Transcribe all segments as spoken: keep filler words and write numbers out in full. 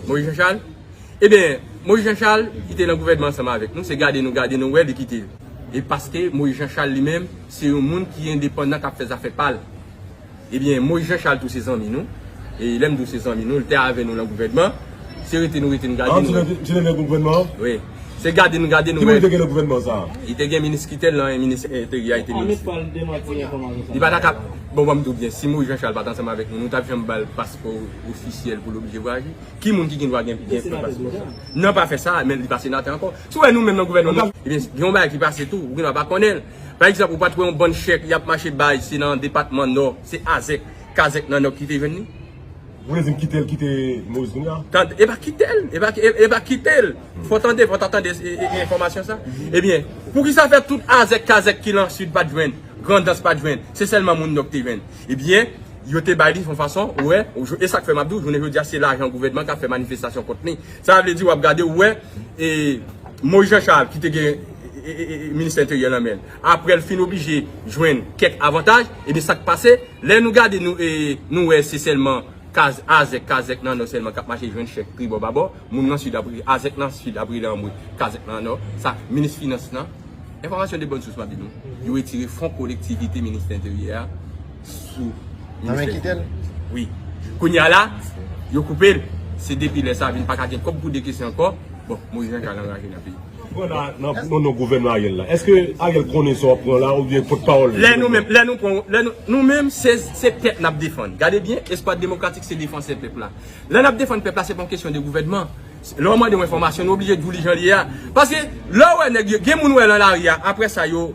Moïse Jean Charles? Ebyen, Moïse Jean Charles, ki te nan gouvènman ansanm avèk nou, se gade nou, gade nou, wè, li kite l. E paske Moïse Jean Charles li menm, se yon moun ki endepandan, k ap fè zafè pa l. Ebyen, Moïse Jean Charles tou se zanmi nou. E lè m di w se zanmi nou, li te avè nou nan gouvènman. Se rete nou rete, nou gade nou. Ah, ti nan gouvènman an? Wi. Se gade nou gade nou. Ki moun te gen nan gouvènman sa? Li te gen minis Kitèl lan, minis enteryè a, li te minis. Li pa ta ka, bon, ban m di w byen, si Moïse Jean Charles pa t ansanm avèk nou, nou t ap janm ba l paspò ofisyèl pou l oblije vwayaje? Ki moun ki gen dwa gen, gen paspò sa? Non, pa fè sa, men li pa senatè ankò. Si w wè nou menm nan gouvènman nou, ebyen, gen yon bagay ki pase tou, ou gen dwa pa konnen l. Pa egzanp, ou pa t wè yon bann chèk y ap mache bay, se nan depatman Nò, se Azèk, Kazèk nan Nò ki te jwenn li? Ou vle di m kite l, kite Moïse kounye a? Tande, e pa kite l, e pa, e, e pa kite l. Fò tande, fò ta tande e, e, e enfòmasyon sa. Ebyen, poukisa fè tout Azèk, Kazèk ki nan Sid pa t jwenn, Grandans pa t jwenn, se sèlman moun Nò ki te jwenn? Ebyen, yo te bay li yon fason, ou wè, ou, e sa k fè m ap di w, jounen jodi a, se lajan gouvènman k ap fè manifestasyon kont li. Sa vle di, w ap gade, ou wè, e, Moïse Jean Charles, ki te gen, e, e, e, e, minis enteryè nan men l, apre l fin oblije jwenn kèk avantaj, ebyen, sa k pase, lè nou gade, nou, e, nou wè se sèlman Kaz-, Azèk, Kazèk nan Nò sèlman k ap mache jwenn chèk tribò babò, moun nan Sid ap ri-, Azèk nan Sid ap rele anmwe Kazèk nan Nò, sa, minis finans lan, enfòmasyon de bòn sous m ap di nou, yo retire fon kolektivite minis enteryè a sou minis. Wi. Kounye a la, yo koupe l. Se depi lè sa a vin pa ka gen kòb pou dekese ankò. Bon, Moïse Jean Charles anraje nan peyi. Pran la nan, nan non gouvènman Ariel la. Èske Ariel konnen sa w ap pran la oubyen pòtpawòl li? Lè nou menm, lè nou pran, lè nou, nou menm, se, se pèp n ap defann. Gade byen, Eskwad Demokratik se defansè pèp la. Lè n ap defann pèp la, se pa yon kesyon de gouvènman. Lè w mande yon enfòmasyon, nou oblije di w li jan li ye a. Paske, lè w wè nèg yo, gen moun w wè nan lari a, apre sa, yo,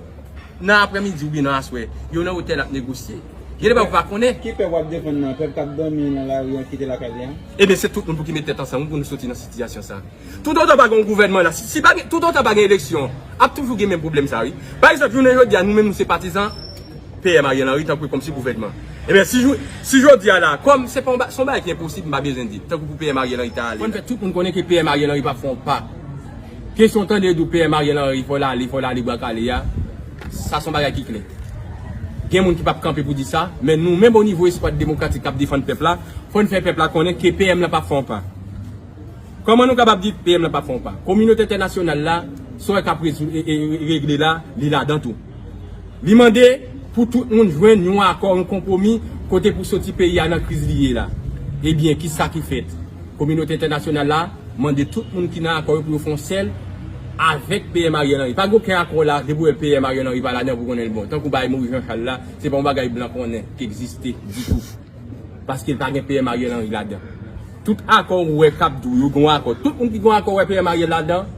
nan aprèmidi oubyen nan aswè, yo nan otèl ap negosye. Gen de bagay ou pa konnen. Ki pèp w ap defann nan? Pèp k ap dòmi nan lari an, kite lakay li an? Ebyen, se tout moun pou ki met tèt ansanm pou nou soti nan sitiyasyon sa. Toutotan pa gen yon gouvènman la, si, si pa gen, toutotan pa gen eleksyon, ap toujou gen menm pwoblèm sa, wi. Pa egzanp, jounen jodi a, nou menm, nou se patizan P M Ariel Henry, tankou kòmsi gouvènman. Ebyen, si jou-, si jodi a la, kòm se pa yon ba-, se yon bagay ki enposib, m pa bezwen di, tankou pou P M Ariel Henry ta ale. Fò n fè tout moun konnen ke P M Ariel Henry p ap fè yon pa. Kesyon tande di w P M Ariel Henry, fò l ale, fò l ale bwa kale a, sa se yon bagay ki klè. Gen moun ki p ap kanpe pou di sa, men nou menm o nivo Eskwad Demokratik k ap defann pèp la, fò n fè pèp la konnen ke P M lan p ap fè yon pa. Kòman nou kapab di P M lan p ap fè yon pa? Kominote entènasyonal la, sa w wè k ap rezou-, e, e, regle la, li ladan tou. Li mande pou tout moun jwenn yon akò, yon konpwomi, kote pou soti peyi a nan kriz li ye la. Ebyen, ki sa ki fèt? Kominote entènasyonal la mande tout moun ki nan akò yo pou yo fè yon sèl avèk P M Ariel Henry. Pa gen okenn akò la, depi w wè P M Ariel Henry pa ladan, pou konnen l bon. Tankou bagay Moïse Jean Charles la, se pa yon bagay blan konnen ki egziste ditou. Paske l pa gen P M Ariel Henry ladan. Tout akò ou wè k ap di w yo gen yon akò. Tout moun ki gen yon akò wè P M Ariel ladan,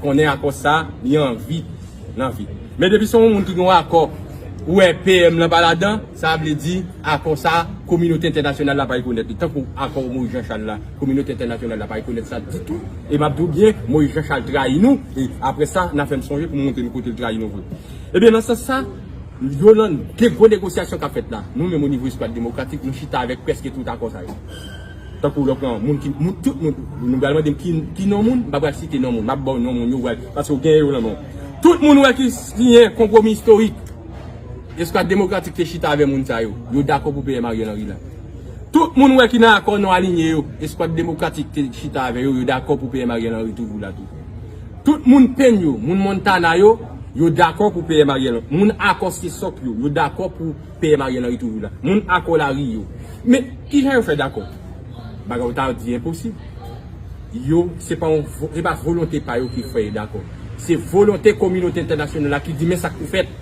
konnen akò sa, li anvi, l anvi. Men depi se yon moun ki gen yon akò, ou wè P M lan pa ladan, sa vle di akò sa, kominote entènasyonal la pa rekonèt li. Tankou akò Moïse Jean Charles la, kominote entènasyonal la pa rekonèt sa ditou. E m ap di w byen, Moïse Jean Charles trayi nou, e apre sa, n a fè m sonje pou m montre nou kote l trayi nou vre. Ebyen, nan sans sa, yo nan de gwo negosyasyon k ap fèt la. Nou menm o nivo Eskwad Demokratik, nou chita avèk prèske tout akò sa yo. Tankou lè w pran moun ki, moun, tout moun, nou pral mande m ki, ki non moun, m pa pral site non moun, m ap ba w non moun yo, w pral, paske w genyen yo nan men w. Tout moun wè ki siyen konpwomi istorik. Eskwad Demokratik te chita avè moun sa yo. Yo dakò pou P M Ariel Henry la. Tout moun wè ki nan akò non alinye yo. Eskwad Demokratik te chita avè yo, yo dakò pou P M Ariel Henry toujou la tou. Tout moun Penn yo, moun Montana yo, yo dakò pou P M Ariel. Moun akò Sesòk yo, yo dakò pou P M Ariel Henry toujou la. Moun akò lari yo. Men, kijan yo fè dakò? Bagay ou ta di enposib. Yo, se pa yon vo-, se pa volonte pa yo ki fè yo dakò. Se volonte kominote entènasyonal la ki di, men sa k pou fèt.